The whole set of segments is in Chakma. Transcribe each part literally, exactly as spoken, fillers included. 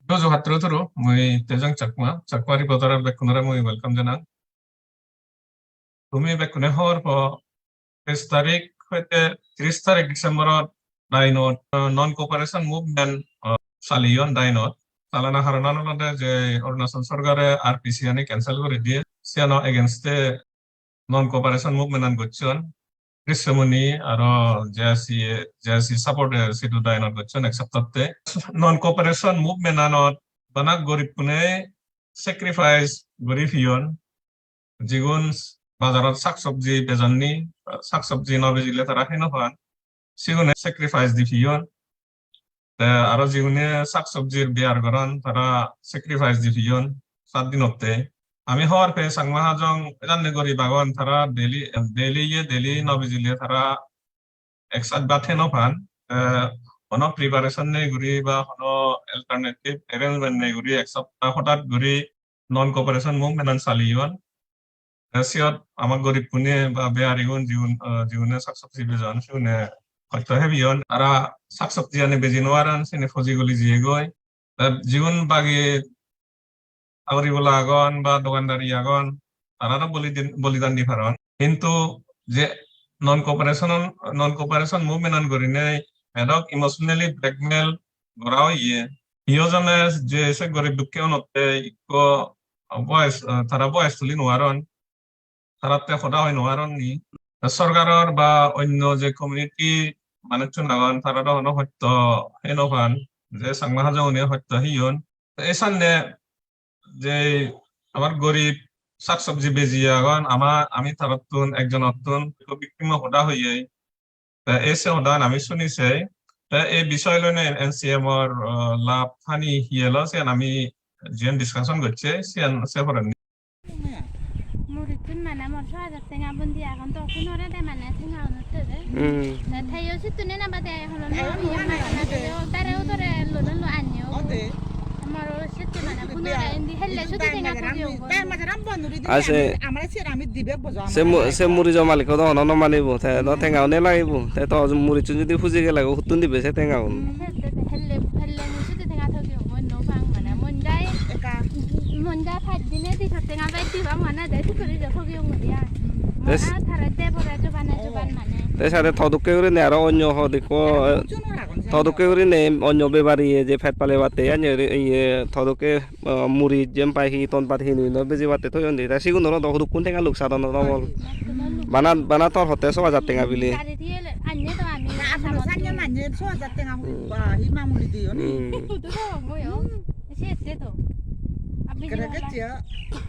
Juju patturu turu, mui Tejang Chakma, Chakma Reporter bekkunore mui welcome janang. Tumi bekkune hobor po, teis tarik hoite tris tarik December-ot Dainot, uh, non cooperation movement, uh, saliyon Dainot. Salana haronan olode je Arunachal sorkare R P C ani cancel guri diye, siyano against-e non cooperation movement an gocchon. Krishnamoni aro J S C, J S C support-e sidu Dainot gocchon ek saptatte. Non cooperation movement anot bana goribbune sacrifice guri piyon. Jigun bajarot sak sobji bejonni, sak sobji no bejile tara hei no pan. Sigune sacrifice di piyon. Te aro jigune sak sobjir biyar goron, tara sacrifice di piyon sat dinotte. Ami hobor pei Changma Hajong edanne gurib agon, tara daily, daily ye daily no bejile tara ek saj bhat hei no pan. Te hono preparation nei guri ba hono alternative arrangement nei guri ek sapta hodat guri non cooperation movement an saliyon. Te siyot ama goribbune ba biyarigun jigun, ah, jigune sak sobji bejon, sigune hosto hebiyon. Tara sak sobji ani beji nw paron, sini poji guli jiyegoi. Te jigun bagi sagori bola agon ba dogandari agon, tararo bolidan, bolidan di paron. Hintu je non cooperation, non cooperation movement an gurinei edok emotionally blackmail gora oye. Hiyo jone je se gorib dukke unotte ikko voice, eh, tara voice tuli nw paron, taratte hoda hoi nw paron ni. Sorkaror ba onno je community manuchun agon, tararo hono hosto hei nw pan, je Changma Hajong une hosto heyon. Te ei sanne je amar gorib sak sobji beji agon, ama, ami tarattun ekjonottun ikko victim-o hoda hoyei. Te ei se hodan ami suni sei. Te ei bisoy loinei N C M or, uh, lab hani hi elo, siyan ami jiyan discussion gocche, siyan se porendi. Murittun mane mor so hajar tenga bondi agon, to hunore de mane tenga unotte de. Hmm. Te teyo sittun ena bade holo no. Dare udore lo lo anyo. Moro sittun mane hunore indi helle sudu tenga togi ugo. Ase, se mu-, se murijo malikko do hono no manibo, te do tenga une lagibo, te to murichun judi puji gele go, huttun dibe se tenga un? Helle, helle mui sudu tenga togi ugo, no pang mane, mon jai, mon jai paj dine di so tenga bai di pang mane, de sukuri jo togi ugo dia. Te s- Mona tara de pore joban, joban mane. Te sade to dokke gurinei aro onyo hot ikko, to dokke gurinei onyo bebari je pet palebatte, iye, to dokke, ah, muri jempai hi ton pat hini no bejibatte toyon de. Te sigunoro do hudukkun tenga luksan odon obol. Bana, bana tor hotte so hajar tenga bile. Gari diye le, anye to ami. Na, apono sanye manye so hajar tenga. Hmm. Ba, hi mamuli diyo ni. Hmm. Hudu do goyo.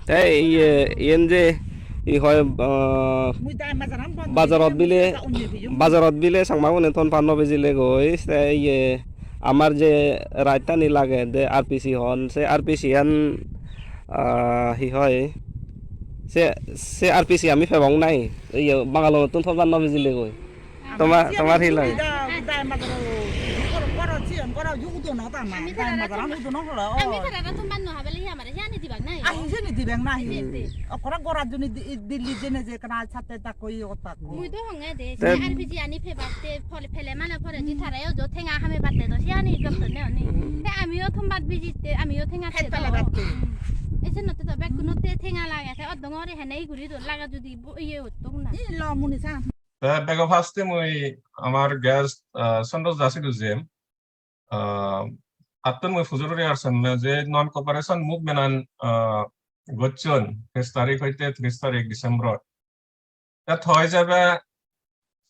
Te iye, iyen je, i hoi, ah, bajarot bile, bajarot bile Changmagune ton pan no bejile goi, te iye, amar je rajdhani lage, de R P C hon, se R P C an, ah, hi hoi, se, se R P C ami pebong nahi, iye, Bangalottun ton pan no bejile goi. Toma, tomar hi lage? Dai, dai majaro, goro, goro, siyan goro, yu udo no tama. Dai majaro udo no holo. Ami tarara tomar no habele hi amare jani dibak nai. Ahi jani dibak nai. Ede, ede. Okora gora juni di-, Delhi jene je kana satte dakko, iye gotta ko. Mui do honge de, te R P G ani pebak te, pole pele mane pore di tare o jo tenga hame batte do, siyani gottonne oni. Te amiyo tomar bijitte, amiyo tenga te do. Pele batte. Ese notte do bekkunotte tenga lage, te oddongore hene iguri do laga judi bo-, iye ottok na. Ilo muni sa. Te bego first-e mui amar guest, ah, Chandra Jasidu jem, ah, attun mui pujor guri ar sanne je non cooperation movement an, ah, gocchon teis tarik hoite tris tarik December-ot. Te thoi jebe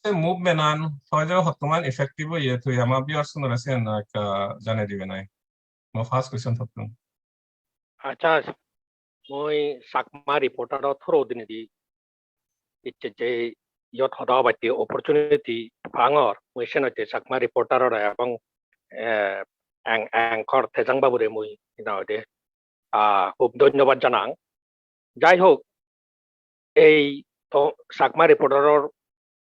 se movement an thoi jebe hottoman effective oye tui ama viewers-unore siyan ekka janei dibe nai. Mo first question tottun. Acha, mui Chakma Reporter-o through dinedi icche je iyot hoda hobatte opportunity pangor, mui senotte Chakma Reporter-ore ebong, eh, ang-, anchor Tejang babure mui hi nang hoide, ah, hub dhonnobad janang. Jai hok, ei to Chakma Reporter-or,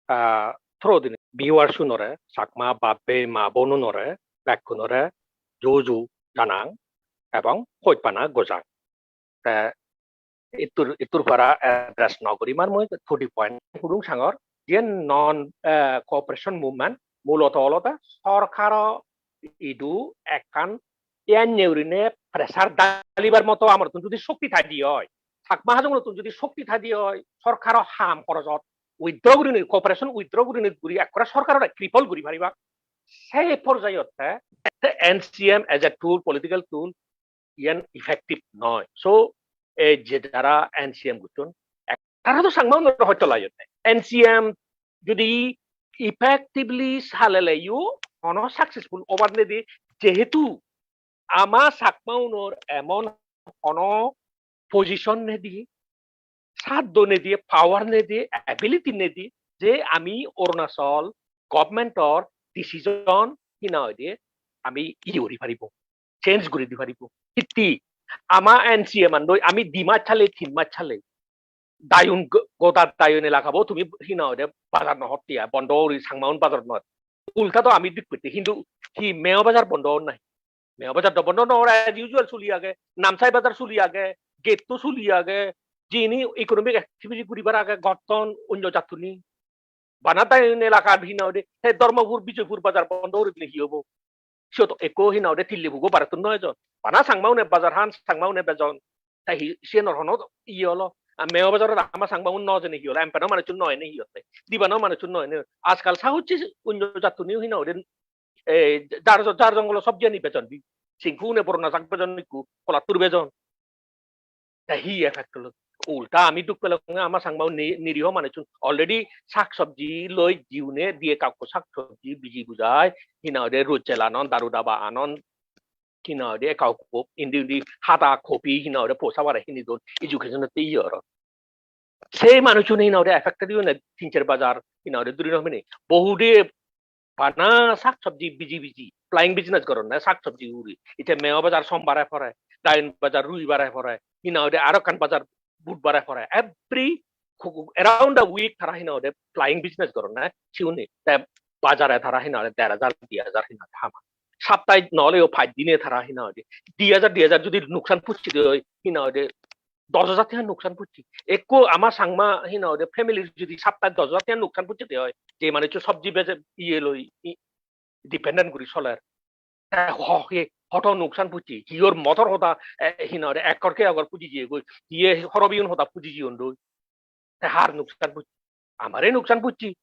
ah, through dinei viewers-unore, Chakma bap bei ma bonunore, bekkunore juju janang ebong hojpana gojang. Te ittur, ittur para address no gurim ar mui to the point hudung sangor, jiyen non, eh, cooperation movement muloto olode sorkaro idu ekkan Iyenne urine pressure dalibar moto amorottun judi shokti thai di oi, Chakma Hajongunottun judi shokti thai di oi, sorkaro ham horojot withdraw gurinei, cooperation withdraw gurinei guri ekkore sorkarore cripple guri pariba. Sei porjayotte N C M as a tool, political tool, iyan effective noi. So, ei je jara N C M gocchon, ek-, tara to Changma unore hoito laiyonne. N C M judi effectively saleleyo hono successful obar nei de, jehetu ama Chakma unor emon hono position nei de, saddo nei de, power nei de, ability nei de, je ami Arunachal government-or decision hi nang hoide ami iye guri paribo, change guri di paribo. Hittei ama N C M an loi ami di mas sale, tin mas sale Diyun go-, goda Diyun elakabo tumi hi nang hoide bazar no hotte ai, bondo guri Changma un bazar no hotte. Ulta to ami duk pette, hintu hi Meo bazar bondo or nahi? Meo bazar do bondo no or, as usual suli age, Namsai bazar suli age, gate to suli age, jini economic activity guribar age gotton onyo jattuni. Bana Diyun elakar hi nang hoide, he Dharmapur, Bijoypur bazar bondo guri dile hi obo? Siyot ekko hi nang hoide Tilley pugo barettun no ejon. Bana Changma une bazar han, Changma une bejon. Ta hi siyenor hono iye olo? Ar Meo bazarot ama Changma un no jene hi olo? Empano manuchun no ene hi hotte? Dibano manuchun no ene? Ajkal sa hocche onyo jattuniyo hi nang hoide, e, jar, jar jongolo sobji ani bejon di. Singku une borona jak bejon ikku, Kolattur bejon. Ta hi effect olo? Ulta ami duk pelong, ama Changma un ni-, niriho manuchun already sak sobji loi jiune diye, kaukko sak sobji biji bujai, hi nang hoide rojjel anon, daru daba anon, hi nang hoide kaukko indi undi hada kopi hi nang hoide posa bare hini don, education otte iye oron. Sei manuchun hi nang hoide affected oyon, tin ser bazar hi nang hoide duri no pini. Bohude bana sak sobji biji biji, flying business goronne sak sobji uri. Ite Meo bazar sombare pore, Diyun bazar roibare pore, hi nang hoide aro ekkan bazar budbare pore. Every khu-, around the week tara hi nang hoide flying business goronne siune. Te bazare tara hi nang hoide der hajar, di hajar hi nang hoide haman. Saptai no oleyo pach dine tara hi nang hoide di hajar, di hajar judi nuksan pucche de oi, hi nang hoide dos hajar tenga nuksan pucche. Ekko ama Changma hi nang hoide family-r judi saptai dos hajar tenga nuksan pucche de oi, je manuccho sobji beje iye loi, i-, dependent guri soler. Te ho-, hi, hoto nuksan pucche, hi or motor hoda, e, hi nang hoide ekkor ke ekkor puji jiyegoi, hiye horobiyun hoda puji jiyon doi. Te har nuksan pucche? Amare nuksan pucche.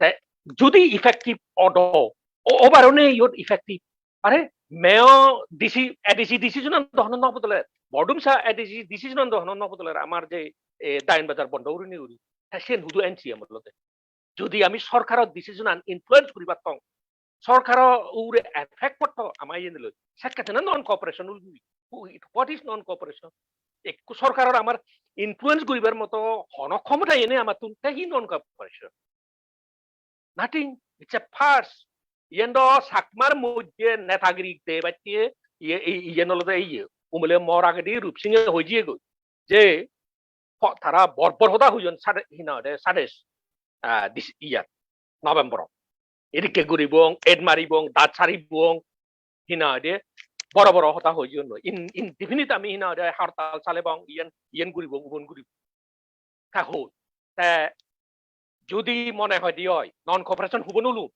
Te judi effective odo, o-, obar one iyot effective. Are Meo D C, A D C decision an dohono no bodoler. Bodumsa A D C decision an dohono no bodoler. Amar je, e, Diyun bazar bondo gurinei guri. Te siyen hudu N C M olode. Judi ami sorkaror decision an influence guri pattong, sorkaro ugure effect potto ama iyen loi, sekke tene non cooperation ul guri. Who-, what is non cooperation? Ekku sorkaror amar influence guribar moto hono khomota ene amattun, te hi non cooperation? Nothing. It's a farce. Iyen do Chakmar moddhe netagiri de bacche, iye, iye, iyen olode iye. Umole mor agedi Rup Singhe hoi jiyegoi je ho-, tara bor bor hoda hoyon sade, hi nang hoide, sade, ah, dis-, iyat, November-ot. Edikke guribong, ed maribong, dat saribong, hi nang hoide, boro boro hoda hoyon. In-, indefinite ami hi nang hoide hartal salebong, iyen, iyen guribong, ubon guribong. Ta hoi. Te judi mone hoi de oi, non cooperation hubon ulun,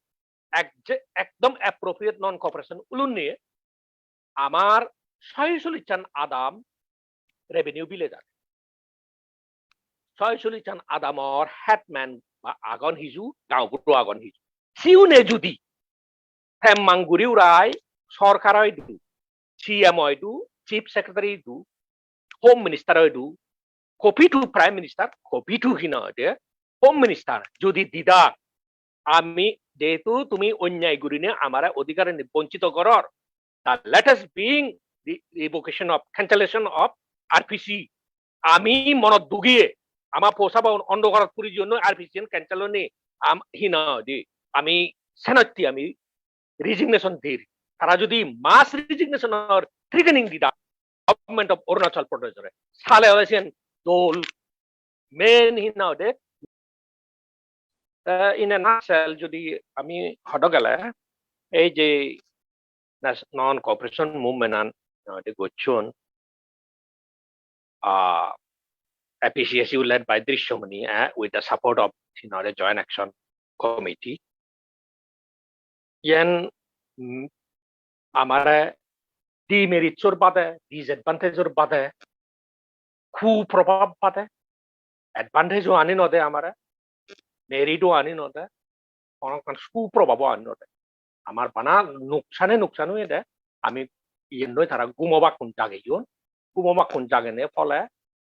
ek-, je-, ekdom appropriate non cooperation ulun niye, amar soysollish jan adam revenue village age. Soysollish jan adamor headman ba agon hiju, gaonburo agon hiju. Siune judi temmang guri urai sorkar oidu, C M oidu, Chief Secretary oidu, Home Minister oidu, copy to Prime Minister, copy to hi nang hoide, Home Minister, judi didak, ami jehetu tumi onyai gurine amare odhikar ani bonchito goror, ta let us bring the revocation of, cancellation of R P C. Ami monot dugiye, ama posabaun ondhokarot puri jiyonnoi, R P C an cancel oni, am-, hi nang hoide, ami senotte ami resignation dir. Tara judi mass resignation or threatening dida Government of Arunachal Pradesh ore, sale ole siyen dol. Main hi nang hoide, eh, in a nutshell, judi ami hodo gele, ei je nas-, non cooperation movement an, eh, de gocchon, ah, A P C S U led by Drishyamani, eh, with the support of, you know, the Joint Action Committee. Yen, mm, amare demerits-or bade, disadvantage-or bade, kuprobhab bade, advantage-o ani no de amare, merit-o ani no de, hono ekkan kuprobhab-o ani no de. Amar bana nuksane nuksan oyede, ami iyennoi tara gumobakkun jageyon, gumobakkun jagene phole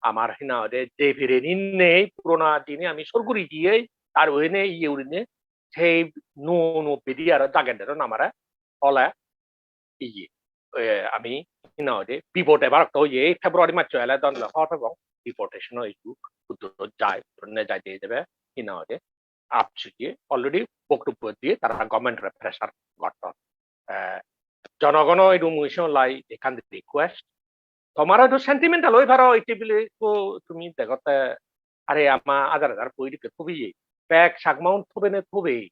amar hina hoide je pireni nei, purona dine ami sor guri diyei, tar oine iye urine, sei nuo nuo bedi aro jagen dedon amare, phole iye, eh, ami hina hoide bipod ebar okto oye February masso ele don le hor pebong, deportation o issue, hudu jai, ne jai de debe, hina hoide, apsu je already boktobbo diye tara government-re pressure gotton. Eh, jonogono idu mui se lai ekkan request, tomar hoyto sentimental oi paro, itte bile ko tumi degotte, are ama hajar hajar boi dikke thobeye, bek Chakmaun thobene thobe.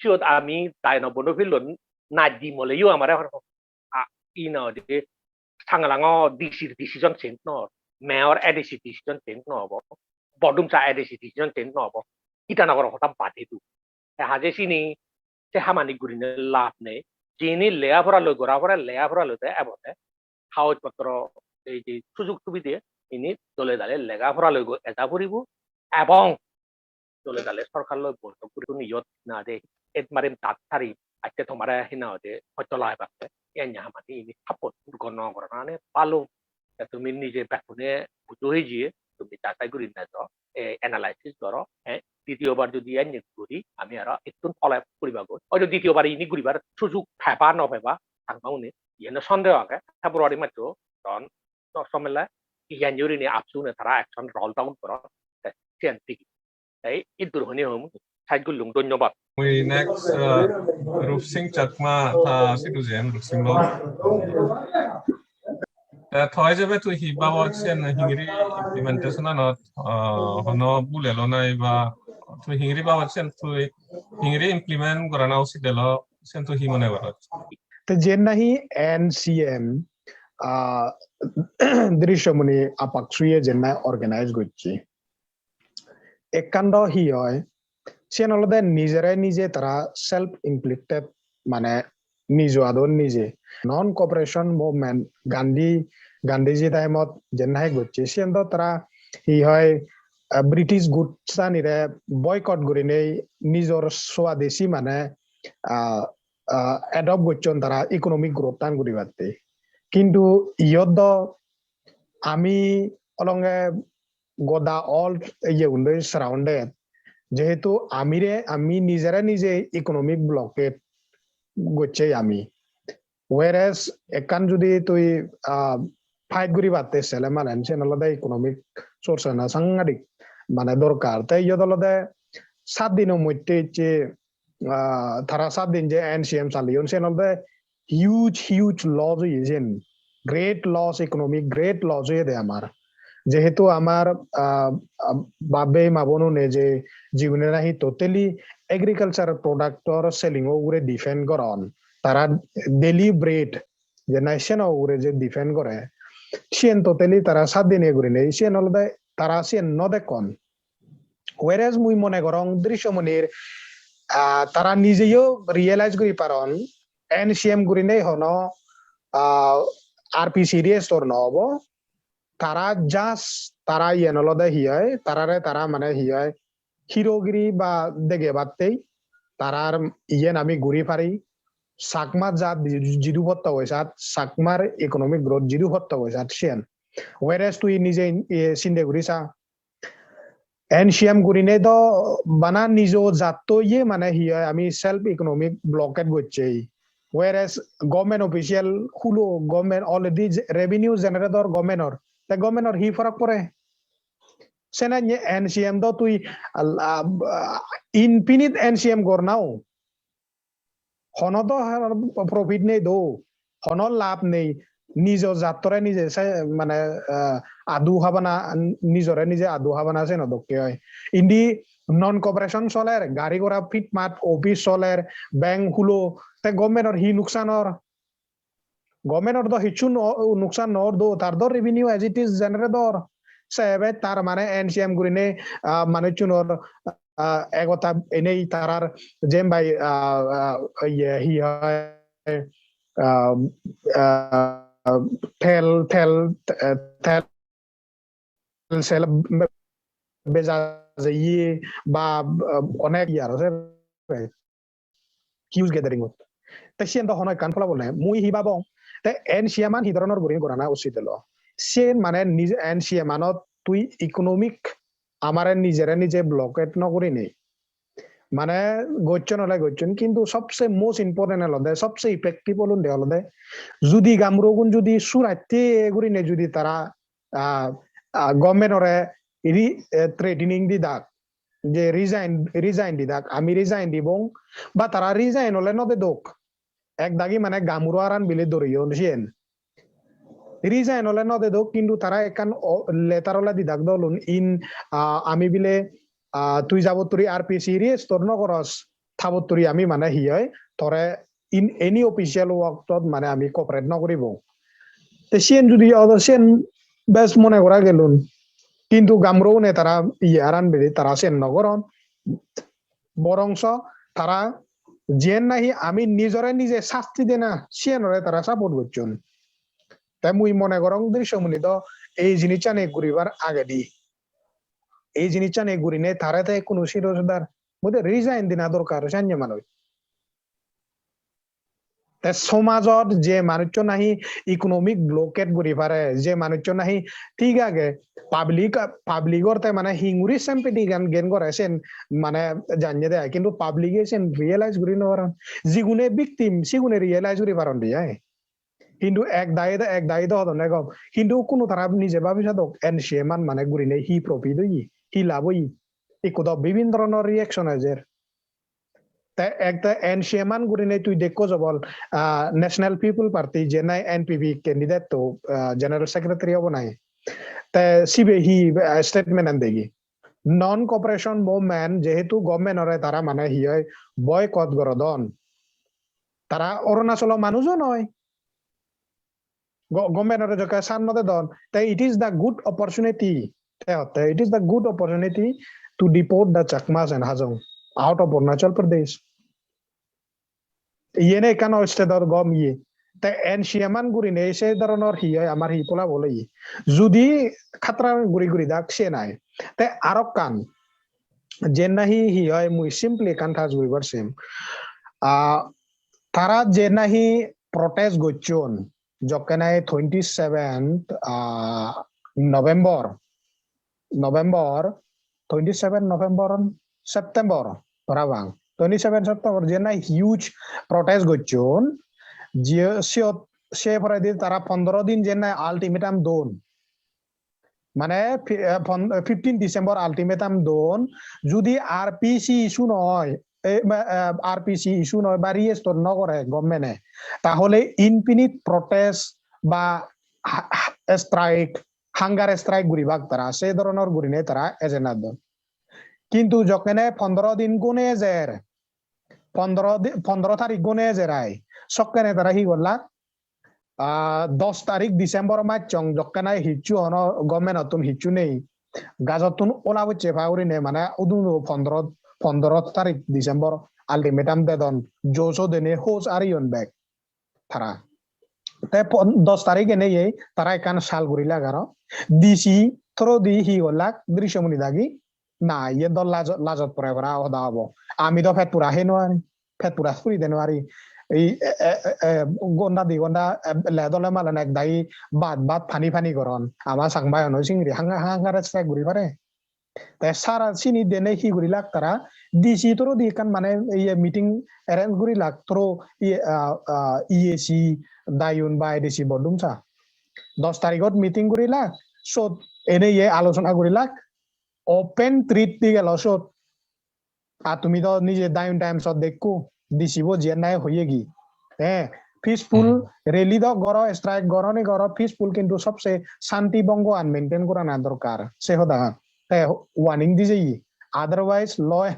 Siyot ami dai no bono phillon naj di moleyo amare hor-, a, ina hoide Sangalango D C-r decision change no or, mayor A D C decision change no obo, Bodumsa A D C decision change no obo, Itanagar hoda bade du. Te haje sini se hamani gurine lab nei. Jini lega pora loi gora pore lega pora loi te ebode hagoj potro ei je sujug subide ini dole dale lega pora loi go eja puribo ebong dole dale sorkar loi boitok guri tuni iyot na de et marim tat sarim atte tomare hina hoide hojjo lai batte enya hamani ini happot gor no gorana ne palung. Te tumi nije bekkune bujo hije tumi jachai guri nejo, e, analysis goro, e, ditiyobar jodi enne guri ami aro ittun follow up guribagoi. Hoyto ditiyobar ini guribar sujug peba no peba, Changma une, iyen sondeho age, February masso don, somele, iyan juri ni apsu une tara action roll down goron, te siyan digi. Ei, iddur honi hom, saj gullung, dhonnobad. We next, uh, Rupsing Chakma, ta sidu jen, Rupsing lo. Eh, thoi jebe tui hi babot sen hingiri implementation anot, ah, hono bul elo nai ba tui hingiri babot sen tui hingiri implement gorana usit elo sen tui hi mone gorot? Te jen nahi N C M, ah, Drishyamuni Apaksuye jen nahi organize gocche. Ekkan do hi oi, siyan olode nijere nije tara self inflicted, mane nijo adon nije. Non cooperation movement Gandhi, Gandhiji time-ot jen nahi gocche, siyan do tara hi hoi, ah, British goods anire boycott gurinei nijor swadeshi mane, ah, ah, adopt gocchon tara economic growth an guribatte. Kintu iyot do ami olonge goda all iye undoi surrounded. Jehetu amire, ami nijere nije economic blockade gocche ami. Whereas ekkan judi tui, ah, fight guribatte sele malen, sen olode economic source ana sangadik mane dorkar. Te iyot olode sat dino moddhe icche, ah, tara sat din je N C M saliyon, sen olode huge, huge loss oye sen. Great loss, economic great loss oyede amar. Jehetu amar, ah, ah, bab bei ma bonune je jigune nahi totally agriculture product or selling o ugure depend goron, tara daily bread, je nahi seno ugure je depend gore, siyen totally tara sat dine gurinei, siyen olode tara siyen no dekkon. Whereas mui mone gorong Drishyamuni, ah, tara nijeyo realize guri paron, N C M gurinei hono, ah, R P C D store no obo. Tara just, tara iyen olode hi oi, tarare tara mane hi oi, hirogiri ba degebattei, tarar iyen ami guri pari, Chakma jat ji-, jidu potto goisat, Chakmar economic growth jidu potto goisat siyen. Whereas tui nije in-, iye sinde guri sa, N C M gurine do bana nijo jatto iye mane hi oi ami self economic blockade gocchei. Whereas government official hulo, government already je-, revenue generator government or, te government or hi farak pore? Sene nye N C M do tui, ah, ah, infinite N C M gor nao. Hono do har profit nei do. Hono lab nei. Nijo jattore nije se, mane, ah, adu habana, nijore nije adu habana seno dokke oi. Indi non cooperation soler, gari gora pitmat, office soler, bank hulo, te government or hi nuksan or? Government or do hissu no, nuksan no or do, tar do revenue as it is generate or. Se ebe tar mane N C M gurine, ah, manuchunor, ah, egota enei tarar jem bai, ah, ah, iye, hi hoi, ah, ah, tel, tel, eh, tel, sel be-, beja jeye ba, ah, onek iye aro se huge gathering ot. Te siyen do hono ekkan pholabol nei. Mui hi babong? Te N C M an hi dhoronor guri gorana usit elo? Siyen mane nije N C M anot tui economic amare nijere nije blockade no gurinei. Mane gocchon ole gocchon, kintu sobse most important olode, sobse effective olunde olode, judi gamrogun judi suratte gurinei judi tara, ah, ah, government ore iri, eh, threatening di dak, je resign, resign di dak, ami resign dibong, ba tara resign ole no dedok. Ek dagi mane gamuro aran bile doriyon siyen. Resign ole no dedok, kintu tara ekkan o-, letter ole didak dolun in, ah, ami bile, ah, tui jabotturi R P C restore no goros, tabotturi ami mane hi oi, tore in any official work tot mane ami cooperate no guribong. Te siyen judi odo siyen bes mone gora gelun. Kintu gamro une tara iye aran bile tara siyen no goron. Borongso tara jiyen nahi ami nijore nije sasti dena, siyenore tara support gocchon. Te mui mone gorong Drishyamuni do ei jinissani guribar agedi, ei jinissani gurine tare te hono siro sodar mui de resign dina dorkar sanye manuj. Te somajot je manuccho nahi economic blockade guri pare, je manuccho nahi thik age, public, public or te mane hinguri sympathy gan gain gore sen mane janye de ai, kintu public e sen realize guri no paron. Jigune victim, sigune realize guri paron de ai. Hintu ek dagi do, ek dagi do hodonne gom. Hintu hono tara nije babi sadok N C M an mane gurine hi profit oye, hi labh oye. Ikko do bibin dhoronor reaction ejer. Te ek te N C M an gurine tui dekko jobol, ah, National People Party je nai N P P candidate to, ah, General Secretary obo nai. Te sibe hi, ah, statement an degi. Non cooperation movement jehetu government ore tara mane hi oi boycott gorodon. Tara Arunachalo manujo noi. Go-, government ore jokke san no dedon, te it is the good opportunity. Te hotte, it is the good opportunity to deport the Chakmas and Hajong out of Arunachal Pradesh. Iyene ekkan state or gom iye. Te N C M an gurine se dhoronor hi oi, amar hi pholabol oye. Judi khatra guri guri dak se nai. Te arokkan, jen nahi hi oi, mui simply ekkan touch guribar sem. Ah, tara je nahi protest gocchon, jokke nahi twenty seventh, ah, November, November, twenty seven November, September, parapang. Twenty seven September, je nahi huge protest gocchon, je siyot, se poredi tara pondro din je nahi ultimatum don. Mane fi-, eh, pon-, fifteen December ultimatum don, judi R P C issue no oi, eh, ba, eh, R P C issue no oi ba restore no gore government e, tahole infinite protest ba ha-, ha-, strike, hunger strike guribak tara, se dhoronor gurine tara agenda don. Kintu jokkene pondro din gune ejer, pondro di-, pondro tarik gune ejer ai, sokkene tara hi gollak? Ah, dos tarik December mas chong, jokkene hissu hono government-ottun hissu nei. Gajottun ola bocche pa gurine, mane udunu pondro, pondro tarik December ultimatum dedon, joso dene hos ariyon bek tara. Te pon-, dos tarik ene ye tara ekkan sal gurilak aro. D C through di hi gollak, Drishyamuni dagi, na, iye do lajot, lajot pore para hoda hobo. Ami do pet pura hei no pari, pet pura puri de no pari. Ei, e, e, e, e, gonda di gonda, e, le dole malen ek dagi bat bat pani pani goron. Ama Changma-uno singiri hanga-, hangare strike guri pare. Te sara sini dene hi gurilak tara, D C through di ekkan mane iye meeting arrange gurilak through iye, ah, ah, E A C Diyun ba A D C Bordumsa. Dos tarigot meeting gurilak, sot ene iye alochona gurilak, open threat di gelo sot. Ar tumi do nije Diyun Times-ot dekko, D C bo jiyan nahi hoyegi. Eh, peaceful Hmm. rally do goro, strike goro ni goro, peaceful, kintu sobse shanti bongo an maintain gorana dorkar. Se hoda te warning di jeye. Otherwise, law,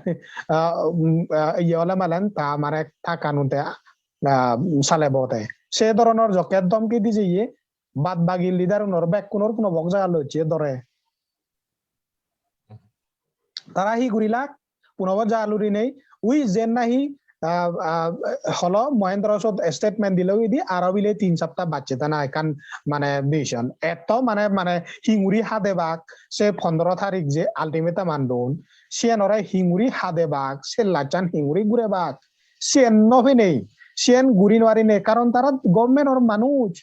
ah, um, ah, iye ole malen ta mane ta kanun te, ah, salebo te. Se dhoronor jokke dhomki di jeye, bad bagi leader unor bekkunor puno bok jaga locche dore. Tara hi gurilak? Puno bok jaga luri nei. Ui jen nahi ah, ah, holo Mohendro sot statement dilo gidi aro bile tin sapta bacche tana ekkan mane vision. Etto mane, mane hinguri hadebak se pondro tarik je ultimatum an don, siyanore hinguri hadebak, se lachan hinguri gurebak, siyan no penei, siyan guri nwarinei, karon tara government or manuj.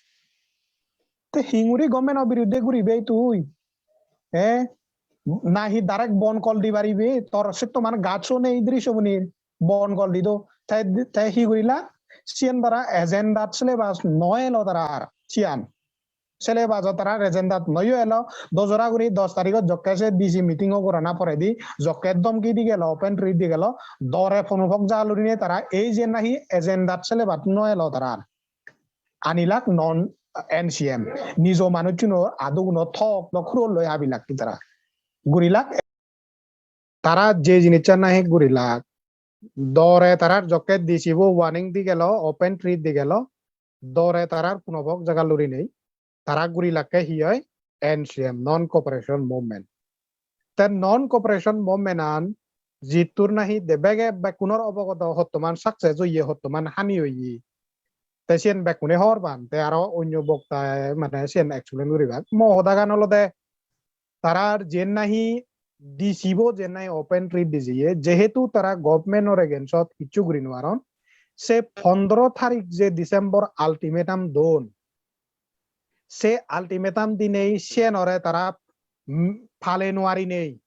Te hinguri government o biruddhe guribe tui? Eh? Nahi direct bon kol di paribe? Tor settoman gaj o nei Drishyamuni, bon kol di do. Te, te hi gurila? Siyan tara agenda syllabus no elo tarar. Siyan. Syllabus o tarar agenda no elo. Dojora guri dos tarigot jokke se D C meeting o gorana poredi, jokke domki di gelo, open threat di gelo, dore phone phok jal urinei tara ei je nahi agenda syllabus no elo tarar. Anilak non N C M. Nijo manuchunor aduguno thok no khurol loi habilak tara. Gurilak tara je jinissan nahi gurilak. Dore tarar jokke D C bo warning di gelo, open threat di gelo. Dore tarar puno bok jaga luri nei. Tara gurilakke hi oi? N C M, non cooperation movement. Te non cooperation movement an jittur nahi de bege bekkunor obogoto hottoman success oye, hottoman hani oye. Te siyen bekkune hobor pan, te aro onyo bokta mane siyen explain guribak. Mo hodagan olode tarar jen nahi D C bo jen nahi open threat di jeye, jehetu tara government or against ot hissu guri nwaron, se pondro tarik je December ultimatum don, se ultimatum dinei siyenore tara, mm, pale nwarinei.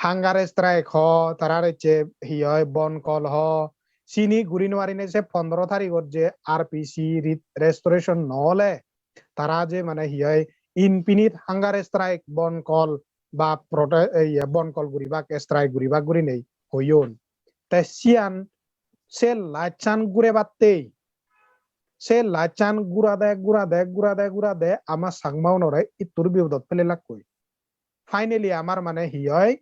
Hunger strike ho, tarar ecche hi oi, bon kol ho, sini guri nwarinei se pondro tarigot je R P C re-, restoration no ole, tara je mane hi oi, infinite hunger strike, bon kol ba prote-, eh, iye, bon kol guribak, strike guribak gurinei hoyon. Te siyan se lachan gurebattei, se lachan gurade, gurade, gurade, gurade ama Changmaunore ittur bipodot pele lakkoi. Finally amar mane hi oi,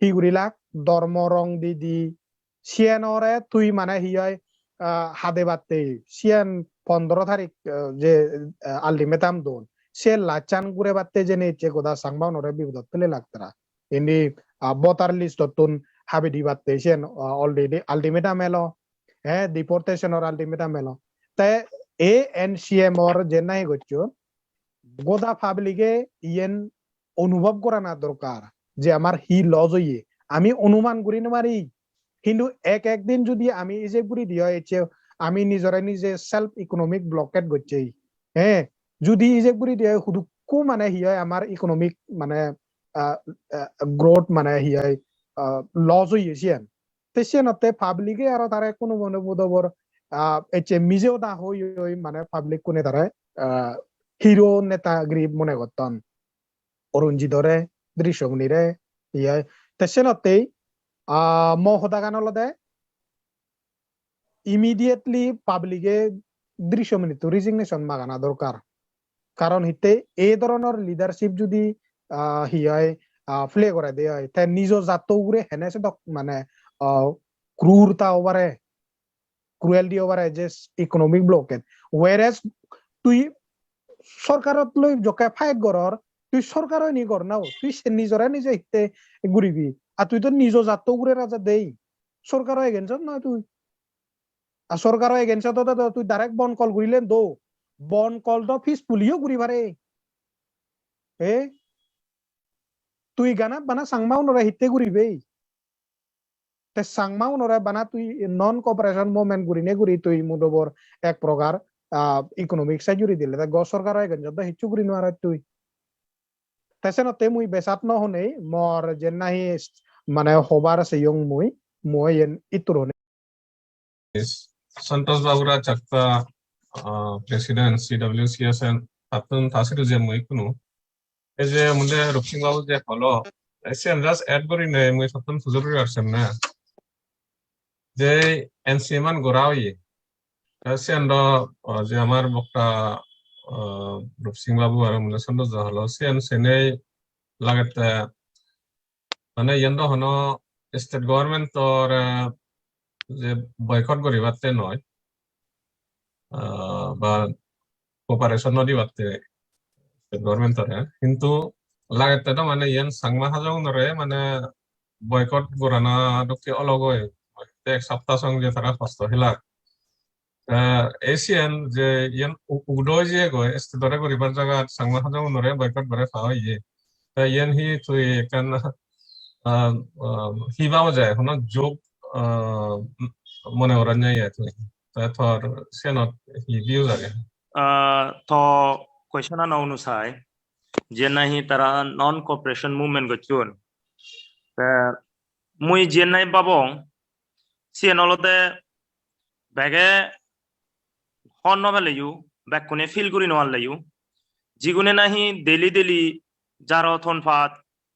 hi gurilak, dhormo rong di di, siyanore tui mane hi oi, ah, hadebatte, siyan pondro tarik, ah, je, ah, ultimatum don, se lachan gurebatte jene ecche goda Changmaunore bipodot pele lak tara. Indi, ah, voter list ottun habi dibatte siyan, ah, already ultimatum elo, eh, deportation or ultimatum elo. Te ei N C M or je nahi gocchon, goda public e iyen onubhob gorana dorkar je amar hi loss oye. Ami onuman guri no pari, hintu ek ek din judi ami ijeb guri di oi, ecche ami nijore nije self economic blockade gocche, he, judi ijeb guri di oi, hudukku mane hi oi amar economic mane, ah, ah, growth mane hi oi, ah, loss oye siyan. Te siyenotte public e aro tare kuno mone budobor, ah, ecche mije hoda hoi hoi mane public kune tare, ah, hero netagiri mone gotton. Arunjit ore, Drishyamuni re, iye. Te senottei, ah, mo hodagan olode immediately public e Drishyamuni to resignation magana dorkar. Karon hitte ei dhoronor leadership judi, ah, hi oi, ah, play gore de oi, te nijo jatto ugure hene sedok mane, ah, krurta obare, cruelty obare je economic blockade. Whereas tui sorkarot loi jokke fight goror, tui sorkaro ini gor na, tui se nijore nije hitte guribi. Ar tui to nijo jatto ugure raja dei. Sorkaro against ot noi tui. Ar sorkaro against ot do, do, tui direct bon kol gurile do. Bon kol do peacefully o guri pare. E? Tui ganat bana Changmaunore hitte guribe? Te Changmaunore bana tui non cooperation movement gurine guri tui mudobor ek prokar, ah, economic side juri dile. Te go sorkaro against ot do hissu guri nw parot tui. Te senotte mui besat no honei, mor jen nahi mane hobar seyong mui, mui yen ittur honei. Santosh Babura Chakta, ah, President C W C S N, tattun ta sidu je mui ikkunu. Ei je mui je Rupsing Babu je holo, ei siyan just add gurinei mui tattun pujor guri arsem na. Je N C M an gora oye. Te siyan do, ah, je amar bokta, ah, Rupsing Babu aro mui je Santosh da holo, siyan senei lagette mane iyan do hono state government or, eh, je boycott guribatte noi, ah, ba cooperation no dibatte state government ore, hintu lagette do mane iyan Changma Hajongunore mane boycott gorana dokke ologoi. ek sapta song je tara hosto hilak. Te ei siyen je iyen u-, udo oye goi, state-ore guribar jagat Changma Hajongunore boycott gore pa oye. Te iyen hi tui ekkan, ah, ah, hi babo je, hono jok, ah, mone goron ne iye tui? Te tor siyenot hi views age? Ah, to question ano onusai, je nahi tara non cooperation movement gocchon. Te mui je nahi babong, siyen olode bege hon no peleyo, bekkune feel guri no parleyo. Jigune nahi daily daily jaro tonpat,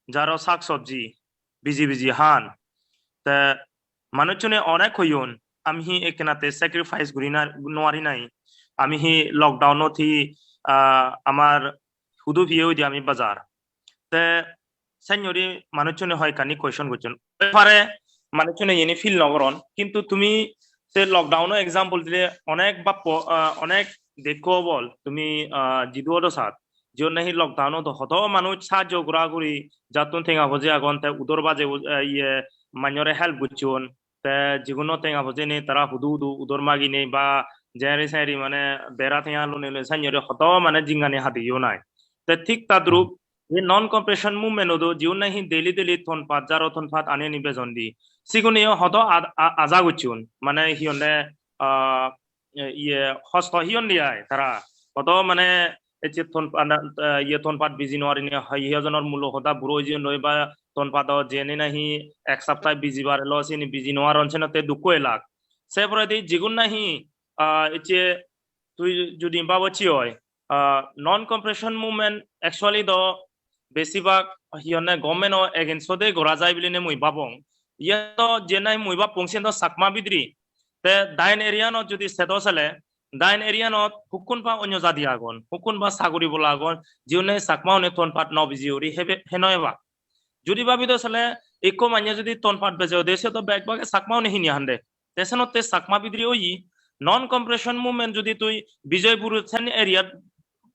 jaro sak sobji biji biji han. Te manuchune onek hoyon, ami hi ekkenatte sacrifice guri na, no pari nai. Ami hi lockdown-ot hi, ah, amar hudu piye oide ami bajar. Te senyori manuchune hoyekkani question gocchon. Oi pare manuchune iyeni feel no goron. Kintu tumi se lockdown-o example dile onek bappo, ah, onek dekko obol tumi, ah, jidu odo sat. Jiyon nahi lockdown-ot hodo manuj sajjo gura guri jattun tenga poje agon te udor baje, ah, iye manjore help gocchon. Te jiguno tenga poje nei tara hudu hudu udor magi nei ba jeri seri mane bera tenga lone lone senyori hodo mane jingani hadiyo nai. Te thik tadrup ei non cooperation movement-o do jigun nahi daily daily tonpat, jaro tonpat ani ani bejon di. Sigune yo hodo a-, a-, aja gocchon. Mane hi honde, ah, iye hosto hi honde ai tara. Hodo mane ecche tonpat, ah, iye tonpat biji no parinei, hi hojonor mulo hoda buro oijon noi ba tonpado jeni nahi ek sapta biji parelo sini biji no paron senotte dukko elak. Se poredi jigun nahi, ah, ecche tui judi babochi oi, ah, non cooperation movement actually do besibak hi honne government-o against-ode gora jai biline mui babong. Iyen do je nahi mui babong siyen do Chakma bidire. Te dine area-not judi sedo sele, dine area-not hukkun pa onyo jadi agon, hukkun pa saguri bola agon, jiune Chakma-une tonpat no biji uri hebe, heno ebak. Judi babi do sele, ikko manye judi tonpat beje ode, se do bek bage Chakma-une hini hande. Te senotte Chakma bidire oye, non cooperation movement judi tui Bijoypur sen area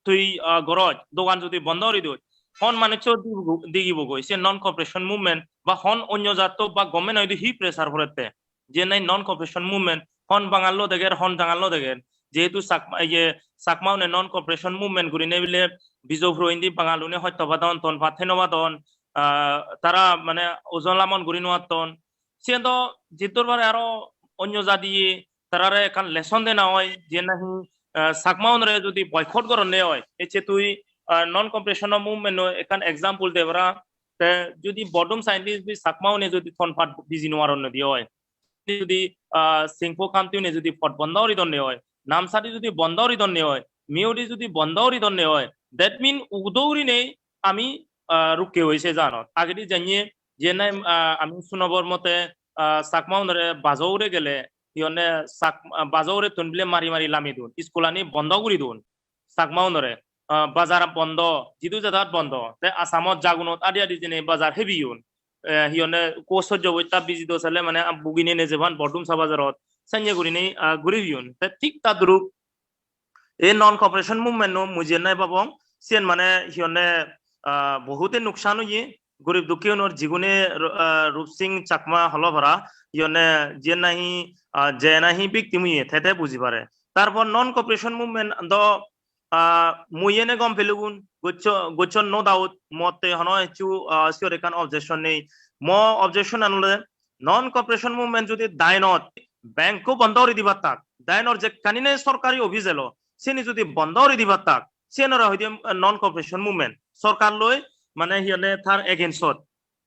tui, ah, goroj, dogan judi bondo guri doj, hon manuccho digibo, digibo goi, se non cooperation movement ba hon onyo jatto ba government-o idu hi pressure porette, je nahi non cooperation movement, hon Bangallo deger, hon Jangallo deger, jehetu Chakma, iye, Chakma-une non cooperation movement gurine bile Bijoypur indi Bangalune hotto padon, tonpat heno padon, ah, tara mane ojon lamon guri no atton, siyen do jiddur pare aro onyo jadiye tarare ekkan lesson dena oi, je nahi, ah, Chakma-unore judi boycott goronne oi, ecche tui, ah, non cooperation movement-o ekkan example de para, te judi Bodum side-odi judi Chakma-une judi tonpat biji no paronne di oi, judi, ah, Singpho Khamti-une judi pot bondo guri donne oi, Namsadi judi bondo guri donne oi, Mewdi judi bondo guri donne oi, that mean udo gurinei ami, ah, rukke oi se janot. Agedi janye je nahi, ah, ami sunobor mote, ah, Chakma-unore bajo ugure gele, hi honne Chak-, ah, bajo ugurettun bile mari mari lami don. Iskulani bondo guri don Chakma-unore. Ah, bajar bondo, jidu jadat bondo. Te Assamot jagunot adi adi jene bajar hebiyon. Eh, hi honne ko sojjo bosta biji do sele mane, ah, bugine nejeban Bodum sa bajarot. Sanye gurinei, ah, guri biyon. Te thik tadrup ei non cooperation movement-o mui jiyen nahi babong, siyen mane hi honne, ah, bohute nuksan oye, gorib dukki unor jigune, ah, Rupsing Chakma holo para, hi honne jiyen nahi, ah, je nahi victim oye, te te buji pare. Tarpor non cooperation movement do, ah, mui ene gom pelugun, goccho, gocchon no doubt, motte hono hissu, ah, siyot ekkan objection nei. Mo objection an olode non cooperation movement judi dainot bank-o bondo guri dibattak, dainor jekkani ne sorkari office elo, sini judi bondo guri dibattak, siyanore hoide, eh, non cooperation movement. Sorkar loi mane hi honne tar against-ot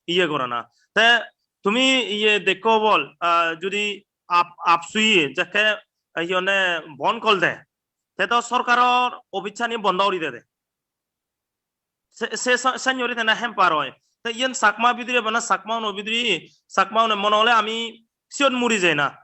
iye gorana. Te tumi iye dekko bol, ah, judi ap-, apsuye jekke, eh, hi honne bon kol de, te do sorkaror office-ani bondo guri dede. Se, se sa-, sanyori tena hamper oi. Te iyen Chakma bidire bana Chakma-uno bidire, Chakma-une mone hole ami siyot muri jai na.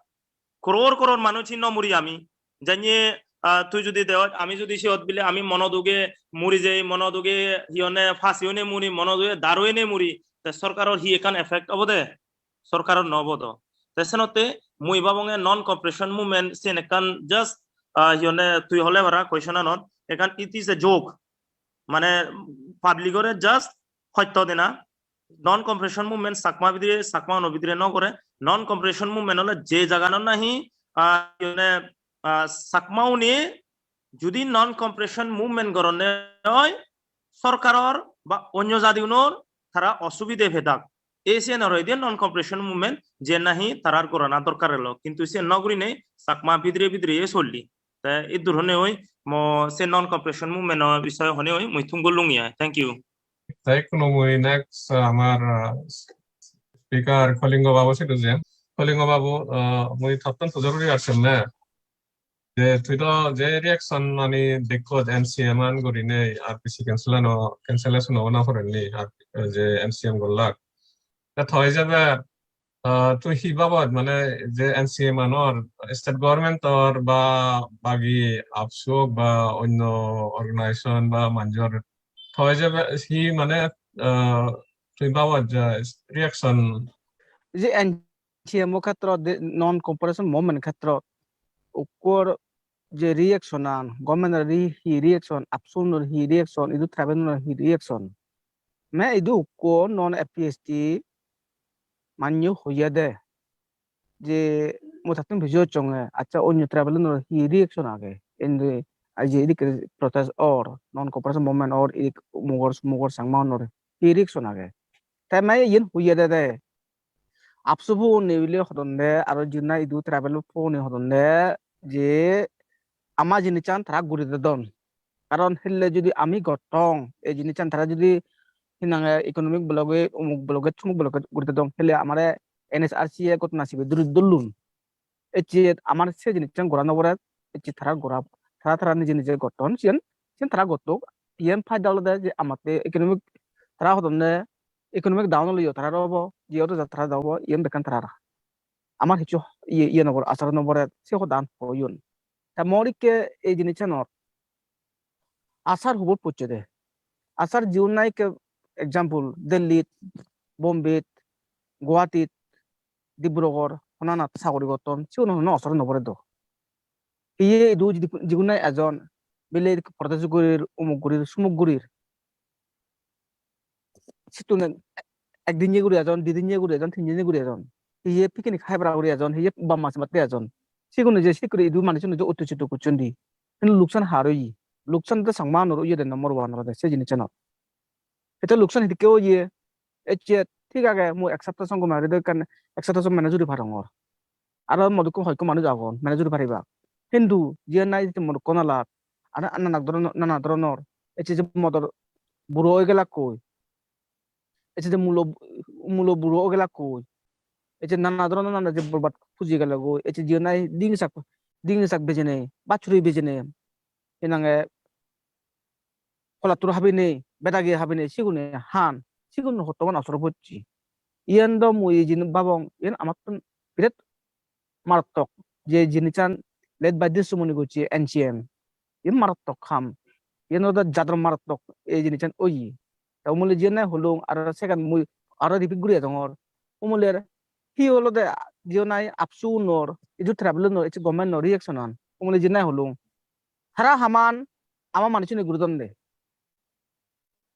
Koror koror manuj hi no muri ami. Janye, ah, tui judi deo, ami judi siyot bile ami mono duge muri jai, mono duge hi honne phasi hone muri, mono duge daru hone muri. Te sorkaror hi ekkan effect obo de? Sorkaror no obo do. Te senotte mui babonge non cooperation movement siyen ekkan just, ah, hi honne tui hole para question anot, ekkan it is a joke. Mane public ore just hotto dena. Non cooperation movement Chakma bidire, Chakma-uno bidire no gore, Non cooperation movement ole je jaganot nahi, ah, iyone, ah, Chakmaune judi non cooperation movement goronne oi, sorkaror ba onyo jadiunor tara osubide pedak. Ei siyen aro ide non cooperation movement je nahi tarar gorana dorkar elo. Kintu siyen no gurinei Chakma bidire bidire solli. Te iddur hone oi, mo se non cooperation movement o bisoye hone oi, mui thum gollung ai. Thank you. Te ikkunu mui next, uh, amar, uh, speaker Kalingo Babu sidu jen. Kalingo Babu, uh, mui tottun pujor guri asem ne. Je tui do je reaction ani dekkoj M C M an gurinei R P C cancel ano, cancellation ono porenni, ar je M C M gollak. Te toi jebe, ah, tui hi babot, mane, je M C M anor, state government or ba bagi AAPSU ba onno organization ba manjor, toi jebe hi, mane, ah, tui babot je reaction? Je M C M o khetrot, de-, non cooperation movement khetrot, ukkur je reaction an, government or hi, hi reaction, AAPSU unor hi reaction, idu tribal unor hi reaction. Me idu ukko non F P S T manyo hoye de je mui tattun buji hocchonge, accha, onyo tribal unor hi reaction age? Indi, ai je idikke protest or, non cooperation movement or, idik mugor, mugor Changma unor hi reaction age? Te me iyen hoye de de. AAPSU puni bile hodonde, aro jinna idu tribal puni hodonde, je ama jinissan tara guri dedon. Karon hille judi ami gottong, ei jinissan tara judi hinange economic blockade, umuk blockade, sumuk blockade guri dedon, hille amare N H R C e ghotona sibe duri dullun. Ecche amar se jinissan gora no pore, ecche tara gora, tara, tara nije nije gotton, siyen, siyen tara gottok. Iyen faida olode je amatte economic, tara hodonne economic down oleyo tarar obo, je odo ja tarar obo, iyen bekkan tarar. Amar hissu iye, iye no pore, asar no pore, se hodan hoyon. Ta mor ikke ei jinissanor asar hubot pocche de. Asar jiun nahi ikke example, Delhi-t, Bombay-t, Guwahati-t, Dibrugarh, honanat sagori gotton, sigun hono asar no pore do. Hiye idu jidi-, jigun nahi ejon, bile protest gurir, umuk gurir, sumuk gurir. Sittun ek-, ekdinye guri ejon, didinye guri ejon, tindinnye guri ejon. Hiye picnic haibara guri ejon, hiye bamma sematte ejon. Sigune je sikkuri idu manuchune je utto sutto gocchon di. Hintu luksan har oye? Luksan de Changma unor oye de number one olode se jinissanot. Ete luksan hidikke oye? Ecche thik age, mui ek sapta song gome guri do ekkan, ek sapta song manage guri parongor. Aro modukko hoyekko manuj agon, manage guri paribak. Hintu jiyan nahi je modukko nalat, aro nana dhoron-, nana dhoronor, ecche je modor buro oi gelakkoi, ecche je mulo, mulo buro oi gelakkoi, ecche nana dhoronor nana je borbat puji gelogoi, ecche jiyan nahi ding sak, ding sak bejene, bachuri bejene, hinange holattur habinei, bedagi habinei, sigune han, sigun hottoman osoro pocche. Iyen do mui jin babong, iyen amattun birat marattok, je jinissan led by Drishyamuni gocche N C M. Iyen marattok ham. Iyen olode jador marattok ei jinissan oye. Ta umole jiyen nahi holung, aro second mui aro repeat guri ejongor. Umoler hi olode jiyen nahi AAPSU unor, idu tribal unor, ecche government unor reaction an. Umole jiyen nahi holung. Tara haman ama manuchune guri don de.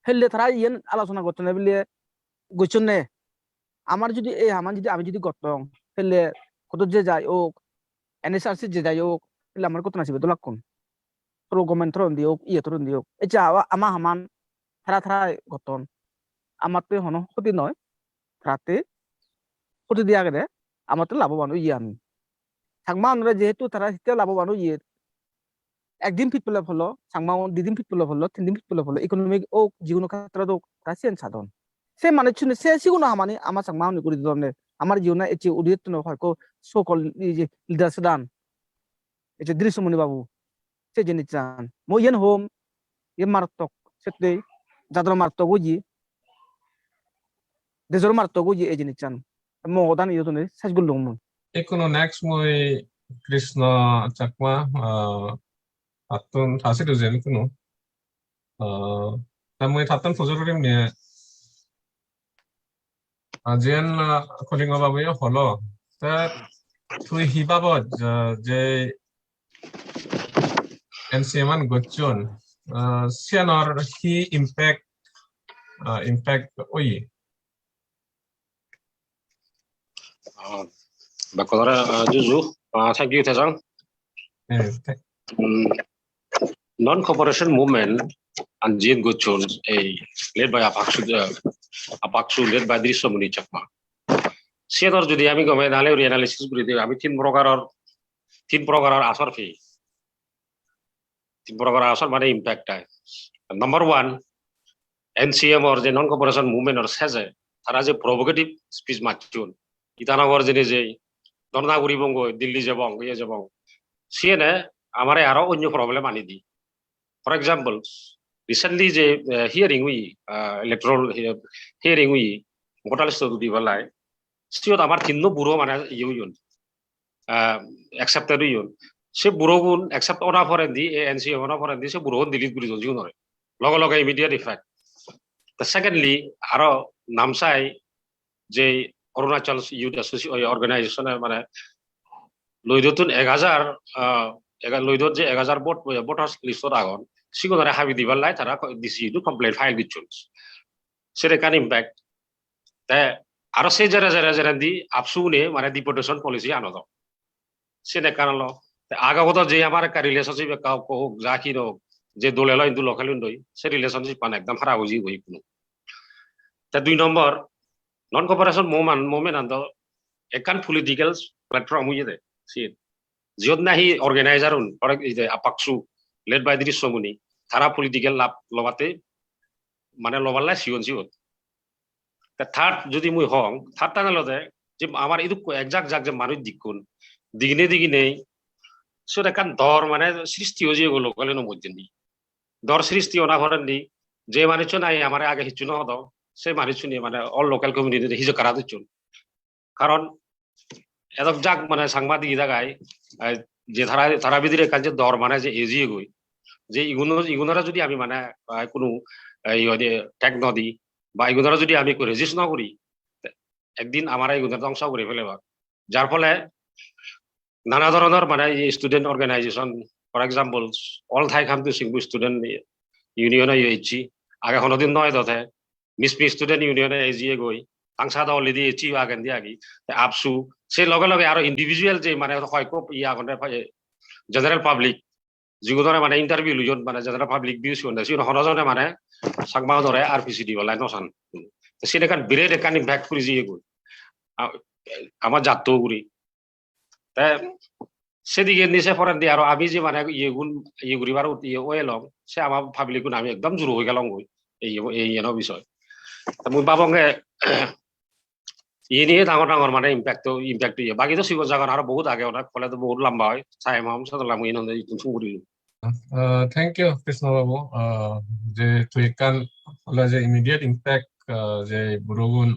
Helle tara iyen alochona gottonne bile gocchonne. Amar judi ei haman judi ami judi gottong, helle hodo je jai ok, N H R C je jai ok, helle amar gottona sibe dolakkun. Pro government throndi ok, iye throndi ok. Ecche awa-, ama haman tara tara gotton. Amatte hono hoti noi, taratte hoti di agede, amatte laboban oye ami. Changma unore jehetu tara hitte laboban oye, ekdin pit pole polo, Changma un didin pit pole polo, tindin pit pole polo, economic ok, jiguno khetrot ok, tara siyen sadon. Se manuchchune, se siguno hamani ama Changma une guri didonne, amar jiyune ecche udi ettuno hoyekko so-called ei je leader sedan, ecche Drishyamuni babu, se jinissan. Mui iyen hom, iyen marattok, settei jador marattok oye, dejor marattok oye ei jinissan. Mo hodan iyot tune sej gollung mui. Ikkunu next mui Krishna Chakma, ah, tattun ta sidu jen ikkunu. Ah, ta mui tattun pujor gurim ne. Ah, jiyen, ah, Kalingo babu yo holo. Ta tui hi babot, ah, je N C M an gocchon, ah, siyanor hi impact, ah, impact oye? Bekkunore, uh, juju, uh, thank you, Tejang. Eh, th- Um, non-cooperation movement an jiyen gocchon ei led by APCSU, uh, APCSU led by Drishyamuni Chakma. Siyenor jodi ami gome dale uri analysis guri di, ami tin prokaror, tin prokaror asor pei. Tin prokaror asor mane impact ai. Number one, NCM or je non-cooperation movement or seje, tara je provocative speech macchon, Itanagar jene je dhorna guribong goi, Delhi jebong, iye jebong. Siyene amare aro onyo problem ani di. For example, recently je, eh, hearing oi, ah, electoral he-, hearing oi, voter list-ot udibar lai, siyot amar tinno buro mane iye oyon, ah, accepted oyon. Se burogun accept ona porendi, e NCM ona porendi, se burogun delete guri don sigunore. Loge loge immediate effect. The secondly, aro Namsai je Arunachal Youth Associ-, oi, organization-e mane Loidottun ek hajar, ah, ega-, Loidot je ek hajar vote, voters list-ot agon, sigunore habi dibar lai tara ko-, D C-ot complaint file gocchon. Sere ekkan impact. Te aro se jere jere jerendi APCSU-une mane deportation policy anodon. Sen ekkan olo. Te age godo je amar ekka relationship ekka hok, hok, ja hi hok, je dole elo hintu local undoi, se relationship-an ekdom harap oi jiyegoi ikkunu. Te dui nombor, non-cooperation movement, movement-an do ekkan political platform oyede, siyen. Jiyot nahi organizer-un, ore ei je APCSU, led by Drishyamuni, tara political lab lobatte, mane lobar lai sigon sigon. Te third jodi mui hong, third-tan olode je amar idukko ek jak jak je manuj dikkon, digine digine siyot ekkan dor mane sristi oi jeyegoi local-uno moddhendi. Dor sristi ona porendi je manuchchun nahi amare age hissu no hodo, se manuchchune mane all local community-re hijek hara docchon. Karon edok jak mane Changma digi dagai, eh, je tara, tara bidire ekkan je dor mane je ejiyegoi, je iguno, igunore jodi ami mane, eh, kunu, eh, iye hoide tag no di, ba igunore jodi ami ekku resist no guri, te ekdin amare igunore dhongso guri felebak. Jar phole nana dhoronor mane ei student organization, for example, All Thai Khamti Chingphu Student Union-o ecche, age honodin no edo te, Mismi Student Union-o ejiyegoi, tangsa do already ecche agendi agi, te APCSU, se loge loge aro individual je mane hoyekko iye agonde, general public, jigunore mane interview loyon, mane general public views honde, sigun hono jone mane Changmaunore R P C dibar lai no san. Te siyen ekkan biret ekkan impact guri jiyegoi. A-, ama jatto ugure. Te sedige ni se porendi aro ami je mane iyegun iye guribar ut-, iye oelong, se ama public-un ami ekdom juro hoi gelonggoi. Ei, ei iyeno bisoy. Te mui babonge iyeni dangor dangor mane impact to, impact to iye. Bagi to sigon sagon aro bohut age, onek hole to bohut lamba oi. Time hom, sedola mui iyenotte ittun sum guri. Uh, thank you, Krishna Babu. Uh, je tui ekkan hole je immediate impact, uh, je burogun,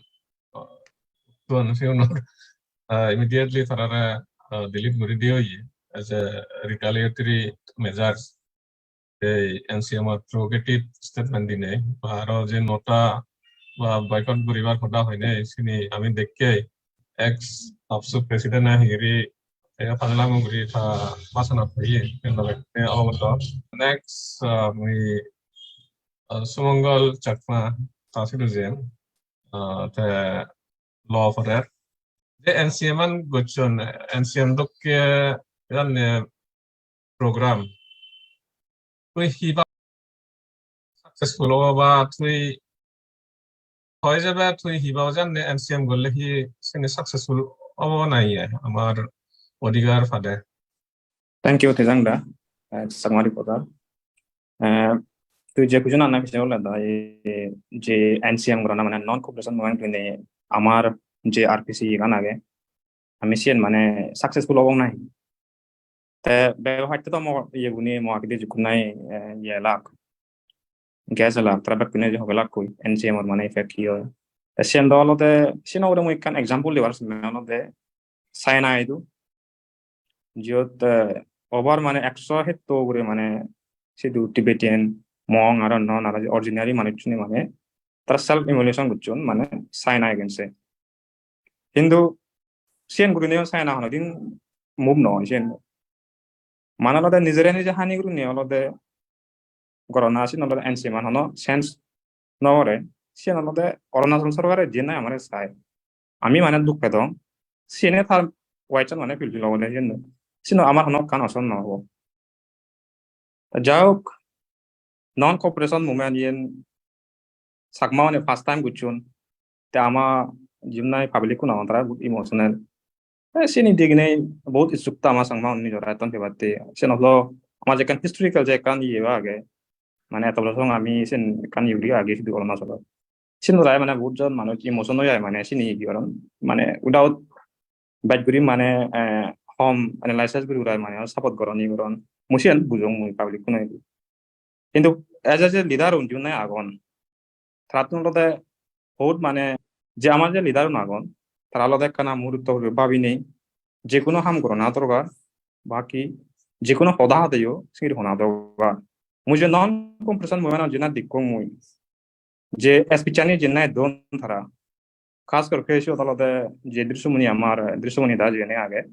uh, tun sigun, uh, immediately tarare, uh, delete guri diye oye as a retaliatory measures. Ei NCM-or provocative statement dinei, ba aro je nota ba boycott guribar hoda hoinei, sini ami dekkei ex APCSU president-e hingiri te pagla muguri ta bhashanot hoye, sen loge te obogoto. Next, uh, mui, uh, Sumongol Chakma ta sidu jen, uh, te law porer. Je NCM-an gocchon, NCM dokke janne program. Tui hi ba successful obo ba tui hoi jebe tui hi ba janne NCM golle hi sini successful obo na iye amar odhikar pade. Thank you, Tejang da. Eh, Chakma reporter. Eh, tui je question anna pise ole da, eh, je NCM gorana mane non cooperation movement hine amar je RPC gan age, ami siyen mane successful obong nahi. Te bego hotte to mo iye guni mo agede jukun nai, eh, iye lak. Gas lak, tara bekkune je hobe lak koi, NCM or mane effect hi oi. Te siyen do olode, siyen ugure mui ekkan example dibar senne olode China idu. Jiyot, eh, over mane ekso hetto ugure mane sidu Tibetan, Hmong aro non aro ordinary manuchchune mane tara self immolation gocchon mane China against-e. Hintu siyen gurinei China honodin move no oi siyen. Mane olode nijere nije hani gurinei olode gorana siyen olode NCM an hono sense no gore. Siyen olode Arunachal sorkare jiyen nahi amare sai. Ami mane duk pedong. siyene tar voice-an mane fulfill obode siyen. Sino amar hono ekkan oson no obo. Ta ja hok, non cooperation movement iyen Chakma-une first time gocchon. Te ama jibun nahi public-kun agon tara emotional. Eh, sini diginei bahut issue ta ama Changma-un nijor ayotton pebatte. Siyen olo ama je ekkan historical je ekkan iye age, mane eto bojor song ami siyen ekkan iye guri age sidu Arunachalot. Siyen rai mane bahut jon manuj emotion oi jai mane sini hi goron, mane without bej guri mane, eh, hom analysis guri urai mane support goron, iye goron. Mui siyen bujong mui public-kun oi. Hintu as a je leader-un jiyun nahi agon, tarattun olode bahut mane je amar je leader-un agon, tara olode ekkana murutto guri babinei je hono ham gorana dorkar, baki je hono hoda hodeyo singiri hona dorkar. Mui je non cooperation movement-ot jena dekkong mui, je speech-ani jena don tara, khas kore siyot olode je Drishyamuni amar, Drishyamuni da jene age,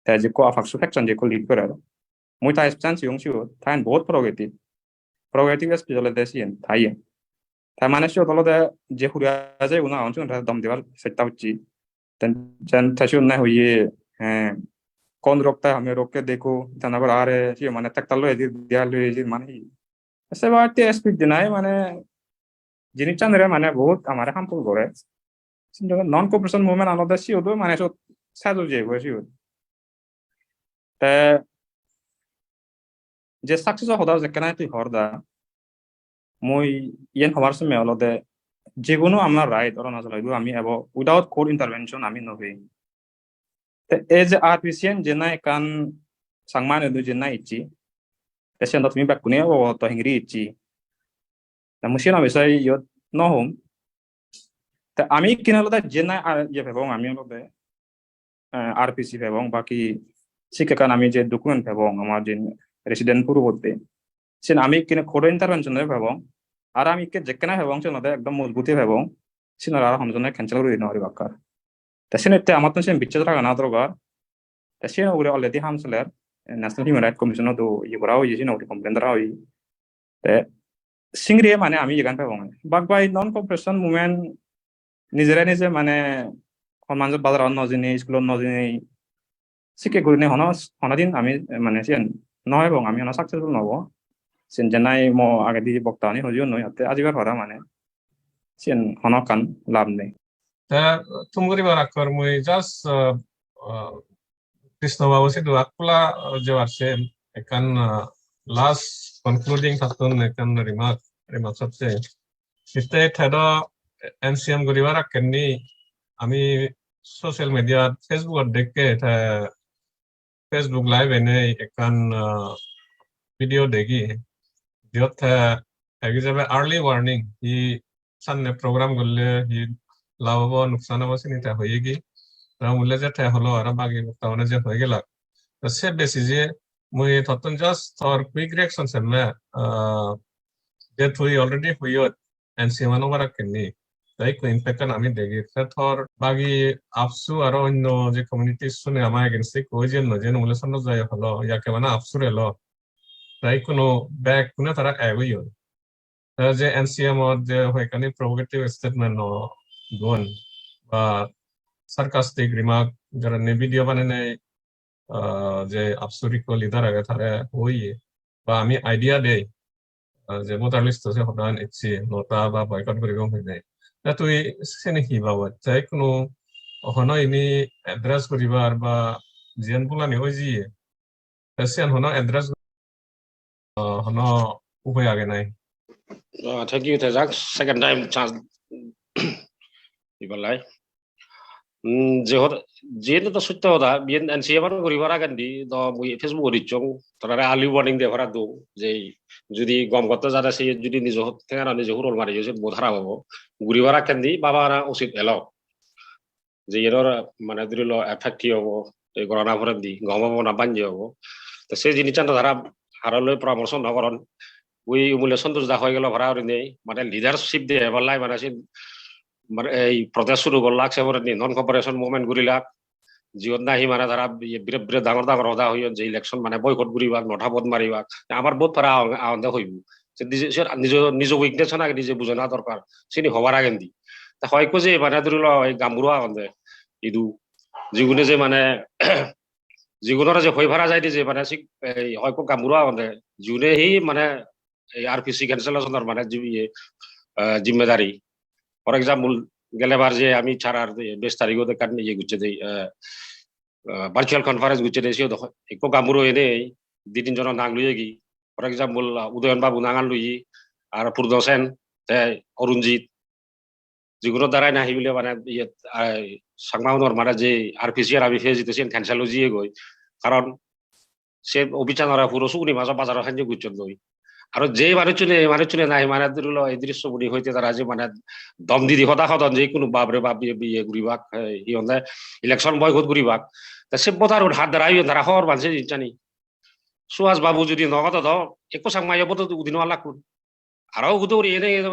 te jekko APCSU faction jekko lead gorer. Mui ta speech-an siyong siyot, ta iyen bahut provocative. Provocative speech olode siyen, ta iyen. Ta mane siyot olode je huri aje igun agon sigun tara dom dibar chesta gocche. Ten, ten ta siyot nahi hoye, eh, "कौन रोकता है हमें, रोक के देखो", tana gor are siye mane tektal loi ejir, diyal loi ejir mane hi. Se batte speech dinai mane jinissanire mane bahut amare harmful gore. Since non cooperation movement olode siyot mane sot sado jebo siyot. Te je success-o hoda jekkene tui hor da, mui iyen hobar somoy olode je hono amar right Arunachal idu ami ebo without court intervention ami no pei. Te ei je R P C-an je nahi ekkan Changma-un idu je nahi icche, te siyen do tumi bekkune obogot hingiri icche. Te mui siyen bisoye iyot no hom. Te ami ikkine olode je nahi ar iye pebong ami olode, eh, R P C pebong, baki sikke ekkan ami je document pebong, amar je resident proof otte. Siyen ami ikkine court intervention-e pebong. Ar ami ikke jekkene pebong, siyen olode ekdom mojbuti pebong. Siyen aro hono jone cancel guri di no paribakkar. Te siyen ette amattun siyen bichchas ragana dorkar. Te siyen ugure already ham soler, eh, National Human Rights Commission-o do iye gora oye, siyen ugure complain dara oye. Te singiri mane ami iyegan pebong. Bak bai non cooperation movement nijere nije mane hon manjot bazarot no jeinei, iskulot no jeinei, sikke gurinei hono, hono din ami, eh, mane siyen no ebong, ami hono successful no obo. Siyen je nahi mo agedi bokta ani hoyon noi, atte ajibar para mane siyen hono ekkan lab nei. Te thum guribar akke mui just, uh, uh, Krishna Babu sidu akkula, uh, jebar se ekkan, uh, last concluding tattun ekkan remark, remark sotte. Sitte te do N C M guribar akke ni ami social media, Facebook-ot dekke te Facebook Live enei ekkan, ah, video degi. Jiyot te, te egi jebe early warning, hi sanne program golle hi lab obo, nuksan obo, sini te hoyegi. Te mui ole je te holo aro bagi bokta une je hoi gelak. To se basis-e mui tottun just tor quick reaction semme, ah, je tui already hoyot, N C M-an obarakkenni. Te ikko impact-an ami degir. Te tor bagi AAPSU aro onno je communities-une ama against-e ikko oijen noi, jen mule Santosh Jai holo, yakke bana AAPSU-r elo. Te ikkunu bekkune tara ek oyon. Te je N C M-ot je hoyekkani provocative statement-o don ba sarcastic remark, jaranne video banenei, ah, je AAPSU-r ikko leader age tare hoye ba ami idea dei, ah, je voter list-o se hodan ecche nota ba boycott guribo hoinei. Te tui seni hi babot? Te ikkunu hono ini address guribar ba jiyan bulani oi jiye. Te siyan hono address, ah, hono upai age nai? Ah, thank you, Tejak. Second time chance dibar lai. Hmm, je hot-, jiyen to sotto hoda, biyen N C M-an guribar agendi, to mui Facebook-ot dicchong, tarare early warning de para dong, je judi gom gotte jade se judi nijo hot-, thengana nijo hurol mari, se bahut harap obo. Guribar agendi baba ana usit elo. Je iyot mane dhuri lo effect hi obo, ei gorana porendi, gom obo na banje obo. To se jinissan to tara haro loi poramorso no goron. Ui umule Santosh da hoi gelo para gurinei, mane leadership de ebar lai mane sin, mane ei protest suru gorlak se porendi non cooperation movement gurilak. Jiyot nahi mane tara iye biret biret dangor dangor hoda hoyon je election mane boycott guribak, nota vote maribak. Amar bahut para agon-, agonde hoibo. Se nije, se nijo, nijo weakness-an age nije bujana dorkar. Sini hobar agendi. Ta hoyekko je mane dhuri lo ei gamburo agonde. Idu. Jigune je mane, jigunore je hoi para jaide je mane sik-, ei hoyekko gamburo agonde, jigune hi mane ei R P C cancellation-or mane jim-, iye, eh, jimmedari. For example, gelebar je ami charar je bais tarigot ekkan iye gocche de, eh, eh, virtual conference gocche de, siyot ekko gamburo enei di tin jono nang loyegi. For example, ah, Udayan Babu nangan loye, ar Purno Sen, te Arunjit, jiguno darai nahi bile mane iye, ai, Changma unor mane je R P C ar ami pejedi siyen cancel oi jiyegoi. Karon se obichanore puro suguni majo bazaro hanje gocchon doi. Aro je manuchchune, manuchchune nahi mane dhori lo ei drisso buni hoite tara je mane dom didi hoda hodon je ikkunu bap re bap iye, iye guribak, eh, hi honde election boycott guribak. Ta se voter-un hat darai oyon tara hobor pan se jinissani. Suhas Babu judi no hodo do, ekko Changma iye vote udi no alakkun. Aro udo uri ene,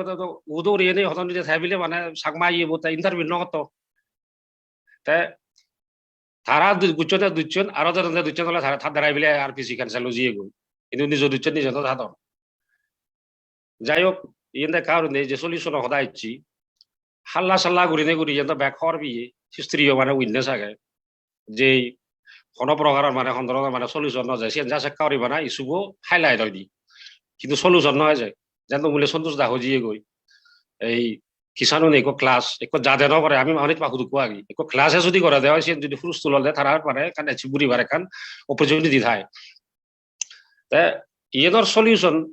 udo uri ene hodon dide thai bile mane Changma iye bote interview no gotto. Te tara du-, gucchonde ducchon, aro jadonde ducchon ole tara, tar darai bile R P C cancel oi jiyegoi. Hintu nijo ducchon nijo no hadon. Jai hok, iyen de ekka guri nei je solution-o hoda icchi. Halla salla gurine guri iyen do bek hobor piye, history-o mane witness age. Je hono prokaror mane hono dhoronor mane solution no jai, siyen just ekka guri bana issue-bo highlight oide. Hintu solution no oi jai. Jen do mule Santosh da hoi jiyegoi. Ei Kisan-une ekko class, ekko jade no gore, ami manuj ba hudukko agi. Ekko class-e judi gore de oi, siyen judi huruj tulole tara mane ekkan achieve guribar ekkan opportunity thai. Te iyenor solution